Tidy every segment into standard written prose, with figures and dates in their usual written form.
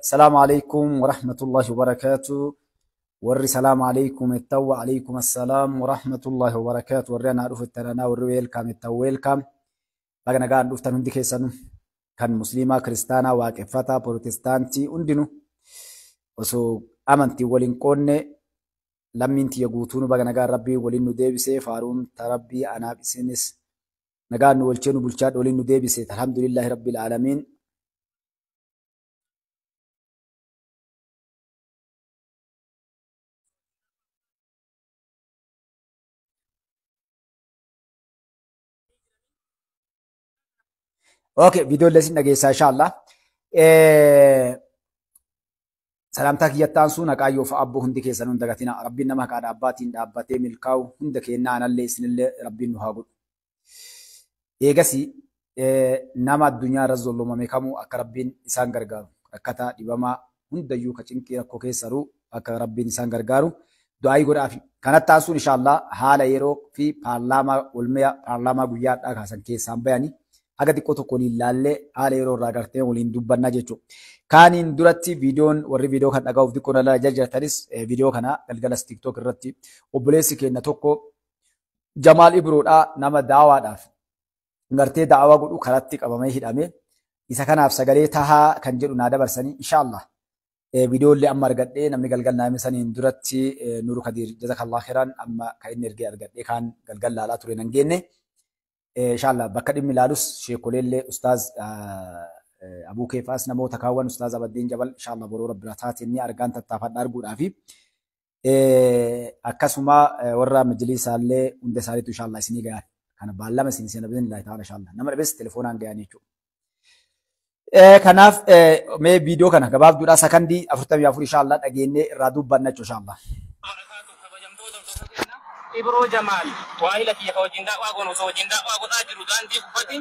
Assalaamu alaikum warahmatullahi wabarakaatu. Warri salaamu alaikum jettan, wa alaikum assalaam warahmatullahi wabarakaatu. Warri anaa dhufu jettan anaa, warri welcome jettan welcome. Baga nagaan dhuftan hundi keessanuu, kan musliimaa, kiristaanaa, waaqeffataa, pirootestaantii hundinuu, osoo amantii waliin qoonne, lammiin tiyya guutuun baga nagaan rabbii waliin nu deebisee. Faaruun rabbii anaaf isinis nagaan nu olchee nu bulchaa waliin nu deebise. Alhamdulillahi rabbil aalamiin. Okay, viidiyoo illee isin dhageessaa inshallah. Salaamtaa kiyyattaan sun haqaayyoo fa'a abboo hundi keessan hunda gatina. Rabbiin nama haqaadha abbaatiin dhaabbatee milkaa'u hunda kennaa, anallee isinillee rabbiin nu haa godhu. Eegasi nama addunyaa irra zollomame kamuu akka rabbiin isaan gargaaru, rakkataa dhibamaa hundayyuu ka cinqii rakkoo keessaruu akka rabbiin isaan gargaaru du'aayii godhaafi. Kanatti aansuun inshallah haala yeroo fi paarlaamaa olmaya paarlaamaa guyyaadhaa kaasan keessaan bayanii haga xiqqoo tokko waliin laallee haala yeroo irraa gartee waliin dubbannaa jechuudha. Kaaniin duratti viidiyoon warri viidiyoo kan dhaga'uuf xiqqoo nalaa jajjartanis, viidiyoo kana galgalas TikTok irratti obboleessi keenya tokko Jamaal Ibroodhaa, nama daawaadhaaf gartee daawaa godhu karatti qabamee hidhame, isa kanaaf sagalee tahaa kan jedhu naa dabarsanii. Inshallah viidiyoolee amma argadhee namni galgal naame saniin duratti Nuru Kadir jazakallah khairan, amma kan inni ergee argadhee kaan galgal laalaa ture nan geenne. Inshallah bakka dhimmi ilaalus sheekoleellee ustaaz Abuu Keefaas, namoota kaawwan ustaaz Abaddiin Jabal, inshallah boroo rabbi taateen ni argaan tattaafadha arguudhaafi. Akkasuma warra majliisaallee hunda isaaniitu inshallah isinii gayan. Kana baallama isin seenaa biiznillaahi ta'ala inshallah. Nama dhabes telefoonaan gayan jechuudha. Kanaaf mee viidiyoo kana gabaabduudhaa sakandii 44 inshallah dhageenyee irraa dubbanna jechuudha inshallah. Ibroo Jamaal waahila kiyya ka wajjin daawwaa goonu osoo wajjin daawwaa godhaa jiru daandii gubbatti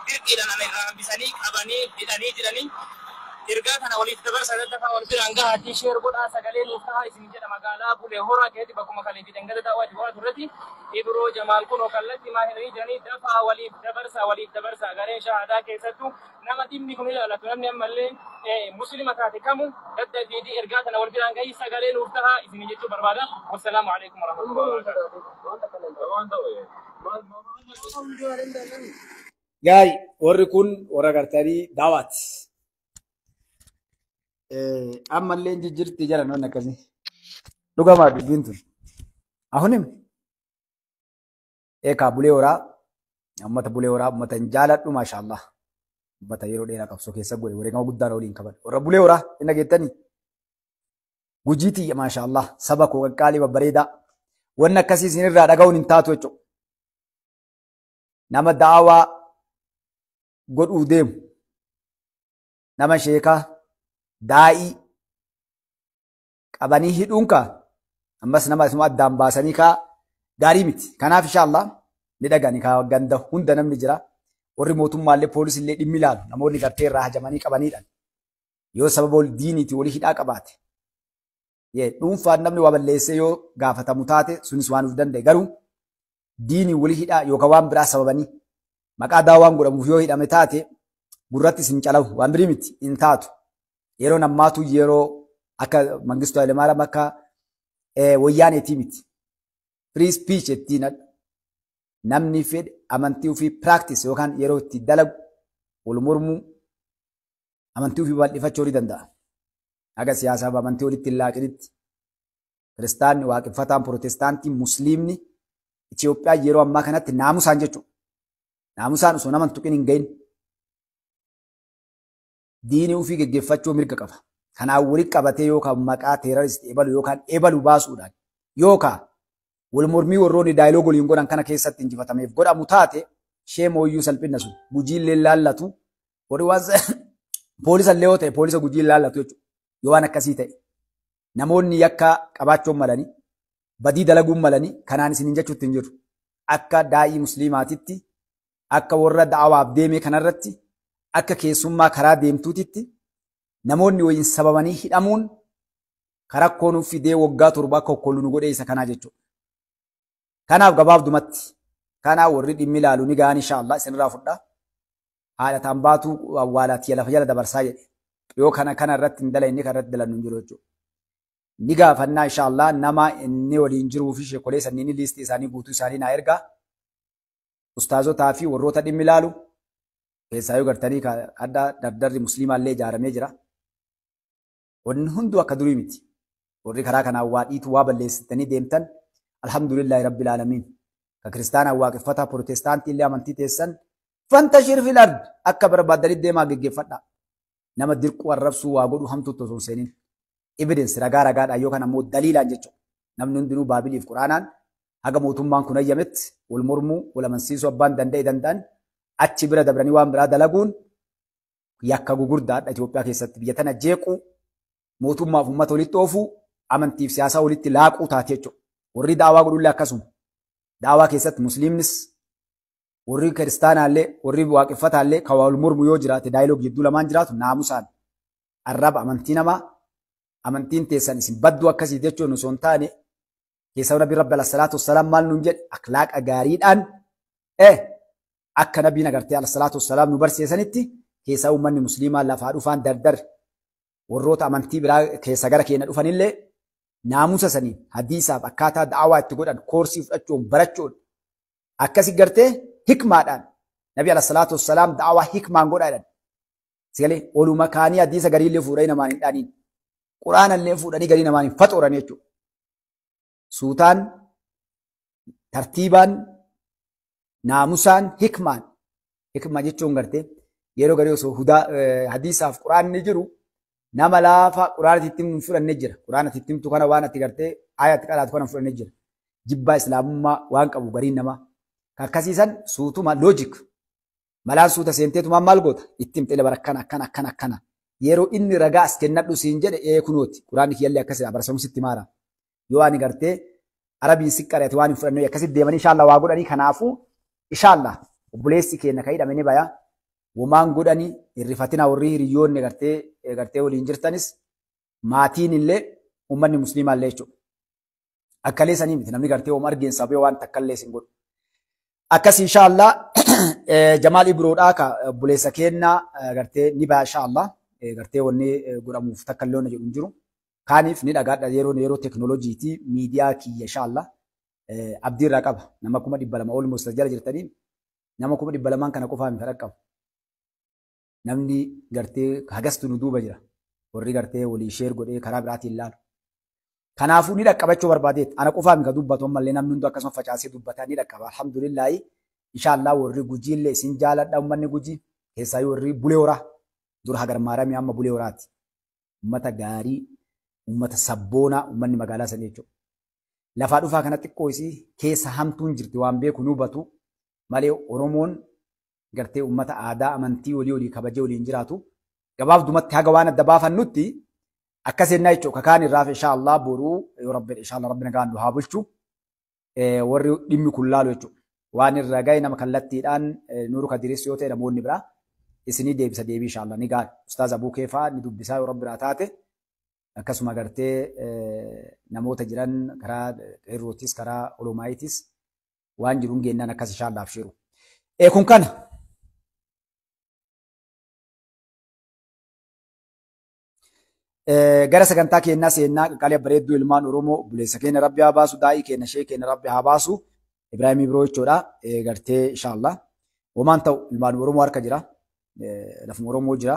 dirqiidhaan ana irraa hambisanii qabanii hidhanii jiranii. Ergaa kana waliif dabarsa, daddafaa wal biraan gahaatii share godhaa, sagalee nuuf tahaa isin jedha. Magaalaa Bulee Horaa keessatti bakkuma kalee fi dangada daawwaa itti godhaa turretti Ibroo Jamaal kunoo kallattii maa hidhanii jiranii. Dafaa waliif dabarsa, waliif dabarsa. Gareen shahaadaa keessattuu nama dhimmi kun ilaallatu, namni ammallee muslima taate kamu daddafiitii ergaa kana wal biraan gahii sagalee nuuf tahaa isin jechuu barbaada. Wassalaamu alaikum warahmatullahi wabarakatuh. Gaarii, warri kun warra gartanii daawaati. Ammallee jijjiirti jala noonni akkasii. Dhugamaa dubbiin tun. Ahunim eekaa Bulee Horaa, uummata Bulee Horaa uummata hin jaaladhu, maashaallah. Uummata yeroo dheeraa qabsoo keessa godhe, wareegama guddaan waliin qaban. Warra Bulee Horaa hin dhageettanii? Gujii tiyya, maashaallah, saba koo qaqqaalii babbareedaa. Wanni akkasii isinirraa dhaga'uun hin taatu jechuudha. Nama daawaa godhuu deemu, nama sheekaa daa'ii qabanii hidhuun kaa ammas nama isuma addaan baasanii kaa gaarii miti. Kanaaf inshallah ni dhagani kaa ganda hunda namni jira. Warri mootummaallee poolisiillee dhimmi ilaalu namoonni gartee irraa hajamanii qabaniidhaan. Yoo sababa diiniiti walii hidhaa qabaate. Dhuunfaan namni waa balleessee yoo gaafatamu taate sunis waan of danda'e, garuu diinii walii hidhaa yookaan waan biraa sababanii maqaa daawaan godhamuuf yoo hidhame taate gurratti isin calawu waan birii miti, hin taatu. Yeroo nammaatu yeroo akka Mangistuu Hayilemaariyaam akka wayyaaneetii miti. Free speech ittiin namni fedhe amantii ofii practice yookaan yeroo itti dalagu, wal mormuu, amantii ofii bal'ifachuu ni danda'a. Haga siyaasaaf amantii walitti hin laaqinitti. Kiristaanni, waaqeffataan, pirootestaantii, musliimni Itoophiyaa yeroo ammaa kanatti naamusaan jechuudha. Naamusaan osoo nama hin tuqin hin gahin. Diinii ofii geggeeffachuu mirga qaba. Kanaan walitti qabatee yookaan maqaa terrorist ebalu yookaan ebalu baasuudhaan yookaan wal mormii warroonni dialogue waliin godhan kana keessatti injifatameef godhamu taate, sheemooyyuu salphina sun Gujiillee laallatu, warri waan poolisa illee yoo ta'e poolisa Gujii laallatu jechuudha. Yoo waan akkasii ta'e namoonni yakka qabaachuun malanii badii dalaguun malanii kanaan isin jechuutti hin jiru. Akka daa'ii musliimaatitti, akka warra da'awaaf deeme kanarratti, akka keessummaa karaa deemtuutitti namoonni wayiin sababanii hidhamuun karaa nuuf fidee waggaa 7 akka okkollu nu godhee isa kanaa jechuudha. Kanaaf gabaabdumatti kanaaf warri dhimmi ilaalu ni gahan inshallah isinirraa fudha. Haadha taan baatu awwaalaati lafa jala dabarsaa jedhe. Yoo kana kana irratti hin dalayne kan irratti dalannu hin jiru jechuudha. Ni gaafannaa inshallah nama inni waliin jiruu fi sheekolee sanniin liistii isaanii guutuu isaanii naa ergaa. Ustaazotaa fi warroota dhimmi ilaalu keessaa yoo gartanii adda dardarri musliimaallee ijaaramee jira. Wanni hunduu akka durii miti. Warri karaa kanaan waa dhiitu waa balleessitanii deemtan alhamdulillahi rabbil aalamiin. Ka kiristaanaa waaqeffataa pirootestaantii illee amantii teessan fantashir fil ard akka barbaaddanitti deemaa geggeeffadhaa. Nama dirquu arrabsuu waa godhu hamtuutti osoo hin seenin. Evidence ragaa ragaadhaan yookaan ammoo daliilaan jechuudha. Namni hundinuu baabiliif quraanaan haga mootummaan kun hayyametti wal mormuu wal amansiisuu abbaan danda'e danda'an achi bira dabranii waan biraa dalaguun yakka gugurdaadha Itoophiyaa keessatti. Biyya tana jeequu mootummaaf uummata walitti oofuu amantiif siyaasaa walitti laaquu taate jechuudha. Warri daawaa godhullee akkasuma. Daawaa keessatti musliimnis warri kiristaanaallee warri waaqeffataallee kan wal mormu yoo jiraate daayilog jidduu lamaan jiraatu naamusaan arraba amantii namaa amantiin teessan isin badduu akkasii jechuun osoo hin taane keessaa nabi rabbi alayhi salaatu wassalaam maal nuun jedhe akhlaaqa gaariidhaan akka nabiin agartee alayhi salaatu wassalaam nu barsiisanitti keessaa uummanni musliimaa lafaa dhufaan dardar warroota amantii biraa keessa gara keenya dhufanillee naamusa saniin hadiisaaf akkaataa da'awaa itti godhan koorsii fudhachuun barachuun akkasi gartee hikmaadhaan nabi alayhi salaatu wassalaam da'awaa hikmaan godhaa jedhan. Sigalee oluma kaanii hadiisa gariillee fuudhanii namaan hin dhaaniin. Quraanallee fuudhanii garii namaan hin faxooran jechuudha. Suutaan tartiibaan naamusaan hikmaan hikmaa jechuun gartee yeroo garii osoo hudaa hadiisaaf quraanni jiru nama laafa quraana itti hin fudhanne jira. Quraana itti himtu kana waan ati gartee ayaatti qaraatu kana fudhanne jira. Jibbaa islaamummaa waan qabu gariin namaa. Akkasiisan suutuma loojik malaan suuta seenteetumaan maal goota itti himte bara akkana akkana akkana akkana. Yeroo inni ragaa as kennadhu siin jedhe ee kunooti quraanni kiyyallee akkasidha barsamu sitti maara. Yoo ani gartee arabiin si qarate waan hin fudhanne akkasitti deemanii inshallah waa godhanii kanaafuu inshallah obboleessi keenya kan hidhame ni baya. Womaan godhanii hirrifatina warri hiriyoonni gartee waliin jirtanis maatiin illee uummanni musliimaa illee jechuudha. Akkalee sanii miti namni gartee hooma argeen sabee waan takkallee sin godhu. Akkas inshallah Jamaal Ibroodhaa ka obboleessa keenya gartee ni baya inshallah gartee wanni godhamuuf takkallee jedhu hin jiru. Kaaniif ni dhagaadha yeroo teknooloojiitii miidiyaa kiyya inshallah abdii irraa qaba. Nama 200,000 almost jala jirtanii nama 200,000 kana qofaa miti qabu. Namni gartee hagastu nu duuba jira. Warri gartee walii sheer godhee karaa biraatiin ilaalu. Kanaafuu ni dhaqqabachuu barbaadeet. Ana qofaa miti dubbatu ammallee namni hundi akkasuma facaasee dubbataa ni dhaqqaba. Alhamdulillaahi inshallah warri Gujiillee isin jaaladha uummanni Gujii keessaayyuu warri Bulee Horaa dura hagarmaaramii amma Bulee Horaati. Uummata gaarii, uummata sabboonaa uummanni magaalaa sanii jechuudha. Lafaa dhufaa kana xiqqoo isii keessa hamtuun jirti waan beeku nu hubatu malee Oromoon gartee uummata aadaa amantii walii walii kabajee waliin jiraatu gabaabdumatti haga waan adda baafannutti akkas jennaa jechuudha. Kakaan irraaf inshallah boruu yoo rabbi inshallah rabbi nagaan nu haa bulchu warri dhimmi kun laalu jechuudha. Waan irra gahe nama kallattiidhaan Nuuru Kadiris yoo ta'e namoonni biraa isinii deebisa deebii inshallah ni gaha. Ustaaz Abuu Keefaa ni dubbisaa yoo rabbi biraa taate akkasuma gartee namoota jiran karaa qeerrootis karaa olomaayitis waan jiruun geennaan akkas inshallah abshiru. Kun kana. Gara sagantaa keenyaa seenaa qaqqaalee bareedduu ilmaan Oromoo obboleessa keenya Rabbi haa baasu daa'ii keenya ishee keenya Rabbi haa baasu Ibraahim Ibroo jechuudha gartee inshallah homaan ta'u ilmaan Oromoo harka jira lafuma Oromoo jira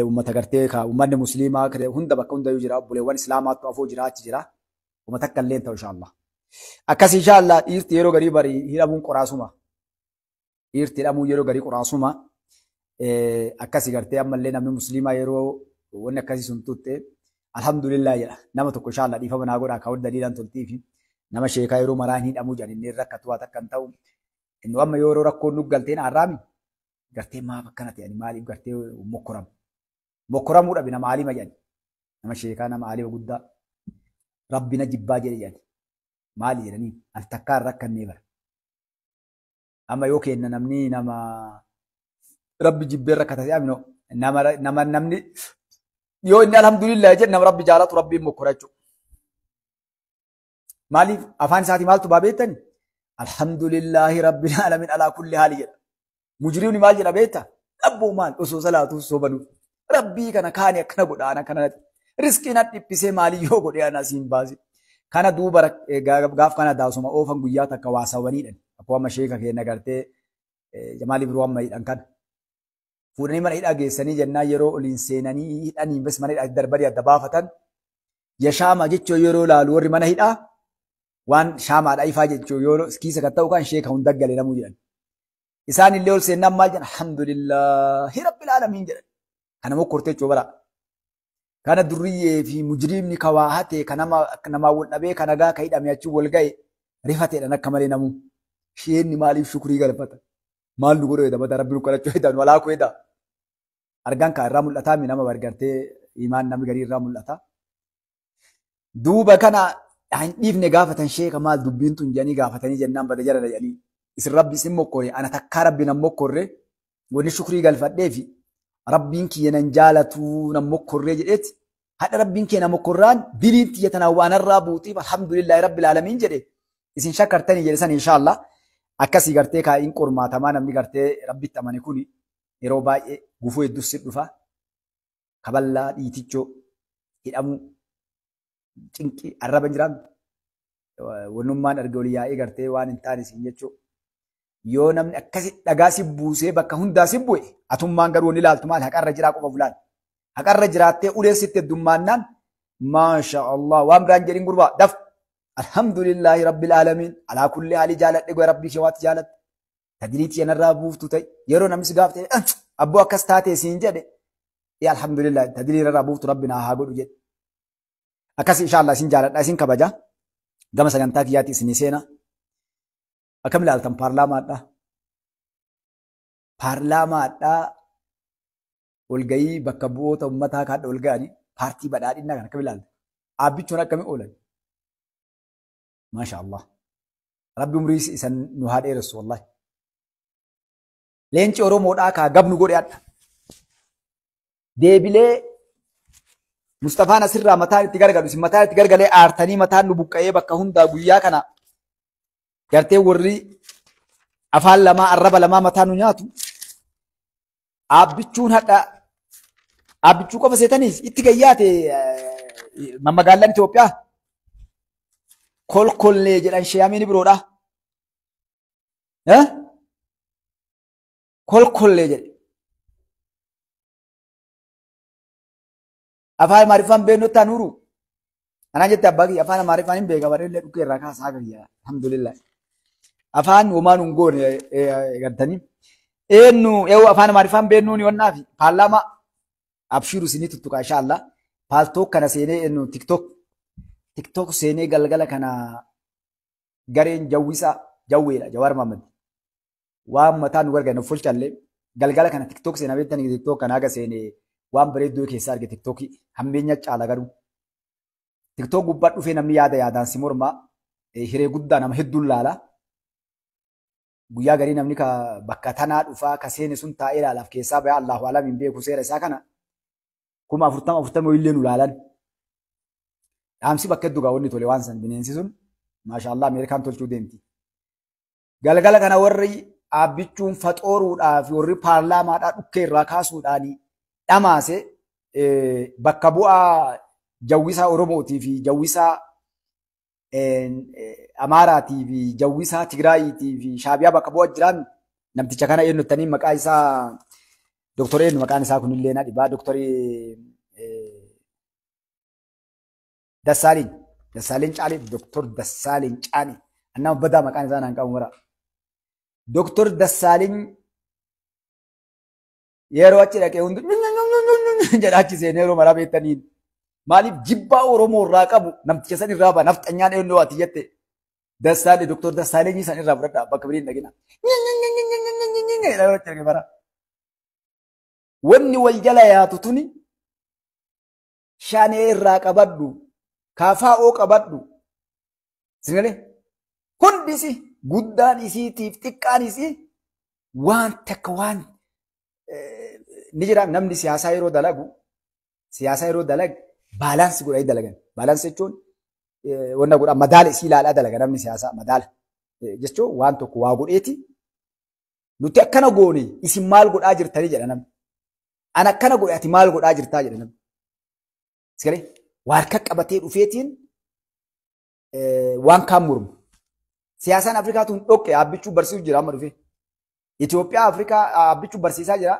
uummata gartee ka uummanni musliimaa hunda bakka hundayyuu jira obboleewwan islaamaatu afoo jira achi jira uummata akka illee ta'u inshallah akkas inshallah dhiirti yeroo garii barii hidhamuun qoraasuma dhiirti hidhamuun yeroo garii qoraasuma akkasi gartee ammallee namni musliimaa yeroo wanni akkasii sun tutte alhamdulillah jedha nama tokko inshallah dhiifama naa godhaa kaawwan daliilaan toltii fi nama sheekaa yeroo maraa hin hidhamuu jedhan inni rakkatu waa takka hin ta'u inni amma yeroo rakkoon nu galteen arraami gartee maaf akkana ta'ani maaliif gartee mokkoramu mokkoramuu dhabe nama aalima jedhani nama sheekaa nama aalima guddaa rabbi na jibbaa jedhe jedhani maali jedhanii al takkaan rakkannee bara amma yoo kenna namni nama rabbi jibbee rakkata ta'e amino nama namni yoo inni alhamdulillah jedhe nama rabbi jaalatu rabbiin mokkora jechuudha. Maaliif afaan isaatii maaltu baa beektani? Alhamdulillahi rabbil alamin alaa kulli haali jedha. Mujrimni maal jedha beektaa? Dhabboo maal osoo salaatu sobanuuf. Rabbii kana kaani akkana godha ana kana riskiin dhiphisee maali yoo godhe ana siin baase. Kana duuba gaaf kana daasuma oofan guyyaa takka waasawaniidhan. Akkuma sheeka keenya gartee Jamaal Ibroo amma hidhan kana. Fuudhanii mana hidhaa geessanii jennaan yeroo oliin seenanii hidhanii bas mana hidhaa darbanii adda baafatan. Yashaama jechuun yeroo laalu warri mana hidhaa waan shaamaadha ifaa jechuun yeroo kiisa kan ta'u kan sheeka hunda galee namuu jedhan. Isaan illee ol seennaan maal jedhan alhamdulillahi rabbil aalamiin jedhan. Kana mokkortee jechuu bara. Kana durriyyee fi mujriimni ka waa hate ka namaa wal dhabee ka nagaa ka hidhame achi wal ga'e rifateedhaan akka malee namuu. Sheenni maaliif shukrii galfata? Maal nu godhu jedha rabbi nu kadhachuu jedha nu alaaku jedha. Argaan kaa irraa mul'ataa mi nama bargartee imaan namni garii irraa mul'ata. Duuba kana hin dhiifne gaafatan sheeka maal dubbiin tun jedhanii gaafatanii jennaan bada jala jedhanii. Isin rabbi isin mokkorre ana takkaa rabbi nan mokkorre wanni shukrii galfadhee fi rabbiin kiyya nan jaalatu nan mokkorree jedheeti. Hadha rabbiin kiyya nan mokkorraan diliin tiyya tanaan waan irraa buutiif alhamdulillahi rabbil aalamiin jedhe isin shakkartanii jedhe san inshaallah. Akkasii gartee kaa'iin qormaatamaa namni gartee rabbitti amane kuni yeroo baay'ee gufuu hedduu si dhufa. Kaballaa dhiitichoo hidhamuu cinqii arraba hin jiraanne wannummaan arge olii yaa'ee gartee waan hin taane siin jechuu. Yoo namni akkasi dhagaa si buusee bakka hundaa si bu'e atummaan garuu ni ilaaltu maal haqarra jiraa qofa fulaan. Haqarra jiraattee uleen sitti heddummaannaan maasha Allah waan biraan jedhin gurbaa daf. Alhamdulillahi rabbil aalamiin alaa kulli haalii jaaladhe goya rabbii kee waati jaaladhe. Tadiliitii yanarraa buuftu ta'e yeroo namni si gaafate abboo akkas taatee siin jedhe alhamdulillah tadilii irraa buuftu rabbi naa haa godhu jedhe. Akkas inshaallah isin jaaladha isin kabaja gama sagantaa kiyyaatti isinii seena. Akkam ilaaltan paarlaamaadha. Paarlaamaadha walgayii bakka bu'oota uummataa kaadha wal ga'anii paartii badhaadhinaa kan akkam ilaaltan. Dhaabbichuun akkamii oolan? Maasha Allah. Rabbi umrii isan nu haa dheeressu wallahi. Leenci Oromoodhaa kaa gabnu godhe hadha. Deebilee Mustafaan asirraa mataan itti gargalu isin mataan itti gargalee aartanii mataan nu buqqa'ee bakka hundaa guyyaa kana gartee warri afaan lamaa arraba lamaa mataa nu nyaatu. Dhaabbichuun hadha dhaabbichuu qofa seetaniis itti gayyaate magaalaan Itoophiyaa. Kolkollee jedhan sheeyamiin biroodha. Kolkollee jedhe. Afaan Amaariffaan beeknu tanuuru. Anaan jette abbaa kiyya afaan Amaariffaan hin beeka barreellee dhukkee irraa kaasaa kiyya. Alhamdulillah. Afaan homaan hin goone gartanii. Eenyu yoo afaan Amaariffaan beeknuun yonnaa fi paarlaamaa abshiiru isinii tuttuqa inshaallah. Paaltook kana seenee eenyu TikTok. TikTok seenee galgala kana gareen jawwisaa jawweedha Jawaar Mohaammed. Waan mataa nu gargaarnu fulchallee galgala kana TikTok seenaa beektanii TikTok kana haga seenee waan bareedduu keessaa arge TikTokii hammeenya caala garuu. TikTok gubbaa dhufee namni yaada yaadaan si mormaa hiree guddaa nama hedduun laala. Guyyaa garii namni bakka tanaa dhufaa ka seene sun taa'ee ilaalaaf keessaa bayaa Allahu alam hin beeku seera isaa kana 40,000 40 illee nu laalan. Dhaamsi bakka hedduu gaawwanni tole waan san bineensi sun maashaallah Ameerikaan tolchuu deemti. Galgala kana warri dhaabbichuun faxooruudhaaf warri paarlaamaadhaa dhukkee irraa kaasuudhaan dhamaase bakka bu'aa jawwisaa Oromootii fi jawwisaa Amaaraatii fi jawwisaa Tigraayiitii fi Shaabiyaa bakka bu'aa jiran namticha kana eenyuttanii maqaa isaa Doktor eenyu maqaan isaa kunillee na dhibaa Doktor Dassaalin Dassaalin Caalee Doktor Dassaalin Caalee annama badaa maqaan isaa naan qabu mara. Doktor Dassaalin yeroo achi dhaqee hundi jedha achi seenee yeroo maraa beektaniin maaliif jibbaa Oromoo irraa qabu namticha san irraa ba'a nafxanyaan eenyu ati jette Dassaalin Doktor Dassaalin san irraa fudhadhaa bakka biriin dhaqina. Wanni wal jala yaatu tuni shanee irraa qabadhu kaafaa'oo qabadhu singalee hundisi guddaan isiitiif xiqqaan isii waan takka waan ni jira namni siyaasaa yeroo dalagu baalaansi godhanii dalagan. Baalaansi jechuun wanna godha madaala isii ilaalaa dalaga namni siyaasaa madaala jechuun waan tokko waa godheeti nuti akkana goone isin maal godhaa jirtanii jedha namni. Ana akkana godhe ati maal godhaa jirtaa jedhe namni. Sigalee waarka qabatee dhufeetiin waan kaan mormu. Siyaasaan Afrikaa tun dhoqqe Abbichuu barsiisuu jira amma dhufee. Itoophiyaa Afrikaa Abbichuu barsiisaa jira.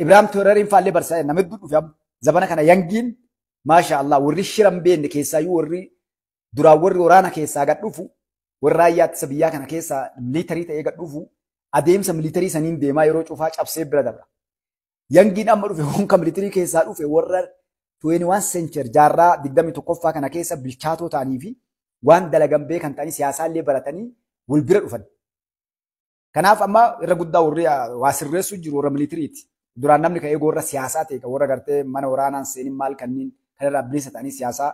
Ibraahim Toorariin faallee barsiisaa jira. Nama hedduu dhufe amma. Zabana kana yangiin maasha Allah warri shiran beenne keessaayyuu warri duraan warri waraana keessaa gad dhufu warri raayyaa ittisa biyyaa kana keessaa militarii ta'ee gad dhufu adeemsa militarii saniin deemaa yeroo cufaa cabsee bira dabra. Yangiin amma dhufe honka militarii keessaa dhufe warra 21 century jaarraa 21ffaa kana keessa bilchaatoo ta'anii fi waan dalagan beekan ta'anii siyaasaallee baratanii wal bira dhufan. Kanaaf amma irra guddaa warri waa sirreessu jiru warra militariiti. Duraan namni ka'ee warra siyaasaa ta'e warra gartee mana waraanaan seenin maal kanneen kanarraa bilisa ta'anii siyaasaa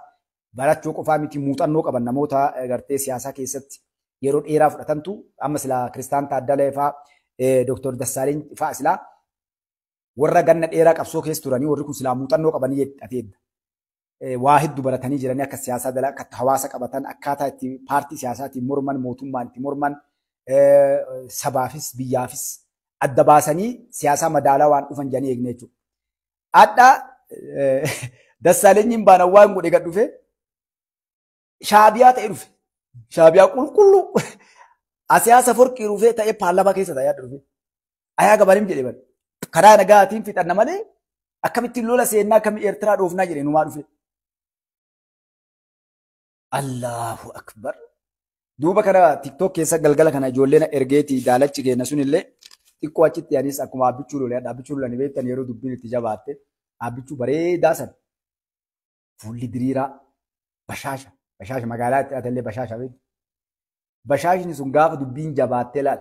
barachuu qofaa miti muuxannoo qaban namoota gartee siyaasaa keessatti yeroo dheeraa fudhatantu amma silaa Kiristaan Taaddalee fa'aa Dooktor Dassaaleny fa'aa silaa warra ganna dheeraa qabsoo keessa turanii warri kun silaa muuxannoo qabanii jedhateedha. Waa hedduu baratanii jiranii akka siyaasaa dala akka hawaasa qabatan akkaataa itti paartii siyaasaatiin morman mootummaan itti morman sabaafis biyyaafis adda baasanii siyaasaa madaalaa waan dhufan jedhanii eegne jechuudha. Adda Dassaalenyiin baana waan godhe gad dhufe Shaabiyaa ta'e dhufe. Shaabiyaa qulqulluu siyaasa forqii dhufee ta'ee paarlaamaa keessa ta'ee dhufe. Ayaa gabarim jedhe bari. Karaa nagaatiin fixanna malee akkamittiin lola seennaa akkamii Eertiraa dhoofnaa jedhe numaa dhufe. Allahu akbar. Duuba kana TikTok keessa galgala kana ijoolleen ergeetii daalachi keenya sunillee xiqqoo achitti anis akkuma Abbichuu lolee Abbichuu lolanii beektan yeroo dubbiin itti jabaatte Abbichuu bareedaa san fuulli diriiraa bashaasha bashaasha magaalaa itti dhaatallee bashaasha beektu. Bashaashni sun gaafa dubbiin jabaattee laal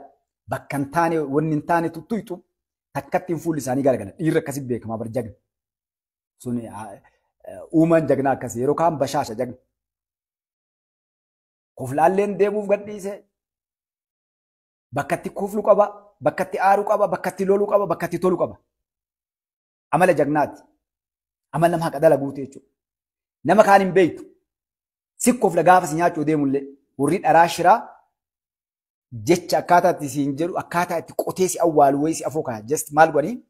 bakka hin taane wanni hin taane tuttuqxu takkattiin fuulli isaanii garagala dhiirri akkasii beekamaa bar jagna. Sun uumaan jagna akkasii yeroo kaan bashaasha jagna. Koflaalleen deemuuf gadhiise bakkatti koflu qaba, bakkatti aaru qaba, bakkatti lolu qaba, bakkatti tolu qaba. Amala jagnaati. Amala nama haqa dalaguuti jechuudha. Nama kaan hin beektu. Si kofla gaafa si nyaachuu deemullee warri dharaa shiraa jecha akkaataa itti siin jedhu akkaataa itti qotee si awwaalu wayii si afoo kaaya. Just maal godhanii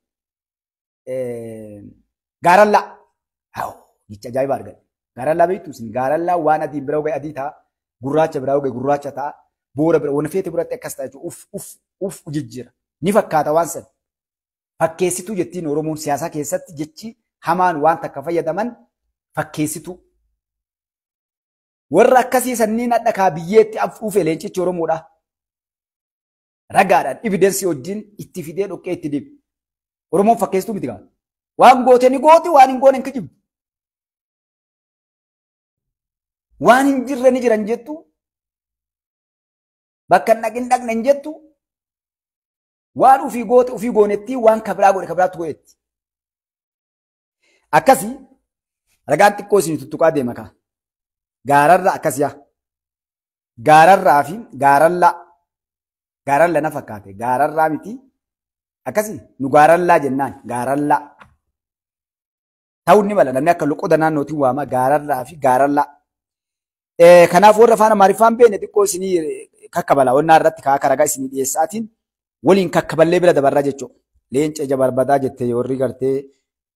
gaarallaa. Jecha ajaa'ibaa argadhe. Gaarallaa beektu isin gaarallaa waan adii bira ga'e adii ta'a. Gurraacha biraa ga'e gurraacha ta'a. Boora bira waan feete biratti akkas ta'a jechuudha. Uf uf uf jijjiira. Ni fakkaata waan sana. Fakkeessituu jettiin Oromoon siyaasaa keessatti jechi hamaan waan takka fayyadaman fakkeessituu. Warra akkasii sanniin hadha kaa biyyeetti afuufe leencichi Oromoodha. Ragaadhaan evidensii wajjin itti fidee dhoqqee itti dibe. Oromoon fakkeessituu miti gaa. Waan goote ni gooti waan hin goone hin kijibu. Waan hin jirre ni jiran jettu. Bakka hin dhaqin dhaqne hin jettu. Waan ofii goote ofii goonetti waan kabiraa godhe kabiraatti godhetti. Akkasii ragaan xiqqoo isin tuttuqaa deema kaa. Gaararra akkas yaa. Gaararraa fi gaarallaa. Gaaralla na fakkaate. Gaararraa miti. Akkasii nu gaarallaa jennaan. Gaarallaa. Ta'uun ni mala namni akka loqoda naannootiin waama gaararraa fi gaarallaa. Kanaaf warra afaan Amaariffaan beekne xiqqoo isinii kakkabala. Wannaa irratti kaaka ragaa isinii dhiyeessaatiin waliin kakkaballee bira dabarraa jechuudha. Leenca ija barbadaa jettee warri gartee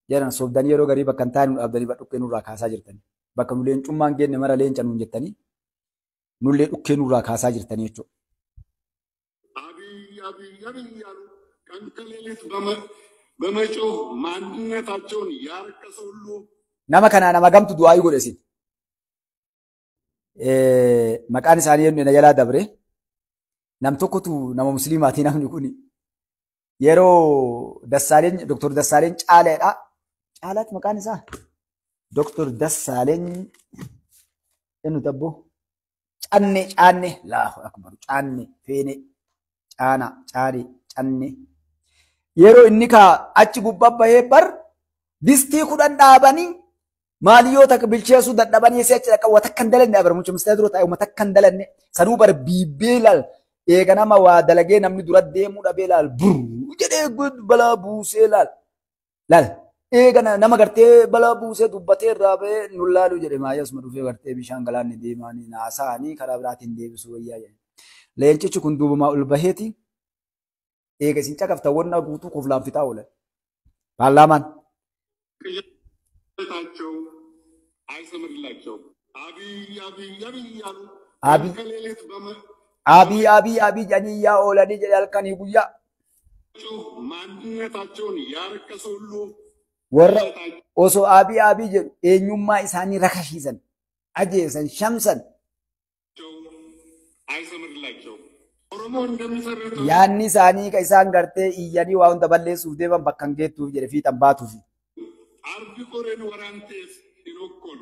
jedhan soobdanii yeroo garii bakka hin taane nu dhaabdanii dhukkee nurraa kaasaa jirtanii. Bakka nu leencummaan geenne mara leenca nuun jettanii nullee dhukkee nurraa kaasaa jirtanii jechuudha. አብይ አብይ አብይ እያሉ ቀን ከሌሊት በመጮህ ማንነታቸውን ያረከሰ ሁሉ Nama kanaa nama gamtu du'aayii godhe isin. Maqaan isaanii eenyu na jalaa dabre. Nam tokkotu nama musliimaati namni kun yeroo Dassaaleny Dooktor Dassaaleny Caalaadha. Caalaatti maqaan isaa Dooktor Dassaaleny eenyu tabboo Canne Caanne Allahu akbar Caanne Feene Caana Caane Canne yeroo inni kaa achi gubbaa bahee bar distii 10 dhaabanii maaliyyoo takka bilcheessuu dadhabanii si'achi dhaqa waan takka hin dalanne abara mucha ministeera dura taa'e waan takka hin dalanne sanuu bar biibbee laal eega nama waa dalagee namni dura deemuu dhabee laal burr jedhee balaa buusee laal laal eega nama gartee balaa buusee dubbatee irraa bahee nu laalu jedhe maayasuma dhufee gartee bishaan galaanni deemaanii naasaanii karaa biraatiin deebisuu wayyaa jedhe. Leencichi kun duubumaa ol baheeti Eega isin caqaftan wanna guutuu koflaan fixaa oolan. Paarlaamaan. ቅዠታቸው አይሰምርላቸውም። አብይ አብይ አብይ እያሉ አብይ ቀን ከሌሊት Abii abii abii jedhanii iyyaa oolanii jedhe halkanii guyyaa. በመጮህ ማንነታቸውን ያረከሱ ሁሉ Warra ቅዠታቸው osoo abii abii jedhu eenyummaa isaanii rakashiisan, ajeesan, shamsan. አይሰምርላቸውም። ኦሮሞ እንደሚፈርጠው Yaanni isaanii ka isaan gartee iyyanii waa hunda balleessuuf deeman bakka hin geettuuf jedhe fiixan baatuuf. አርቢ ቆሬን ወራንቴፍ ይኖኮሉ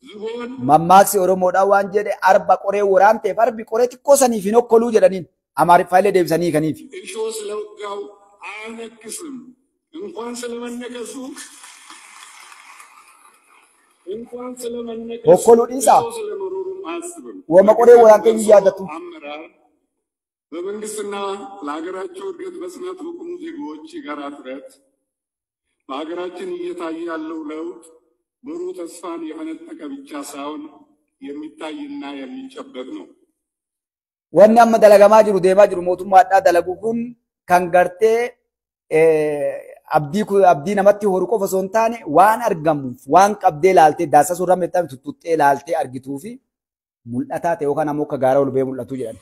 ዝሆን Mammaaksi Oromoodhaan waan jedhe arba qoree waraanteef arbi qoree xiqqoo saniif hin okkoluu jedhaniin Amaariffaa illee deebisanii kaniif. እሾህ ስለወጋው አያነክስም። እንኳን ስለመነከሱ እንኳን ስለመነከሱ Okkoluu dhiisaa እሾህ ስለመኖሩም አያስብም። wama qoree በጊዜው waraantee hin ደርሶ yaadattu. አመራር በመንግስትና ለሀገራቸው እድገት በጽናት በቆሙ ዜጎች የጋራ ጥረት በሀገራችን እየታየ ያለው ለውጥ ብሩህ ተስፋን የፈነጠቀ ብቻ ሳይሆን የሚታይና የሚጨበጥ ነው። Wanni amma dalagamaa jiru deemaa jiru mootummaadhaa dalagu kun kan gartee abdii namatti horu qofa osoo hin taane waan argamuuf waan qabdee laaltee daasasuu irra meexxame tuttuqxee laaltee argituu fi mul'ataa ta'e yookaan ammoo akka gaara ol ba'ee mul'atu jedhan.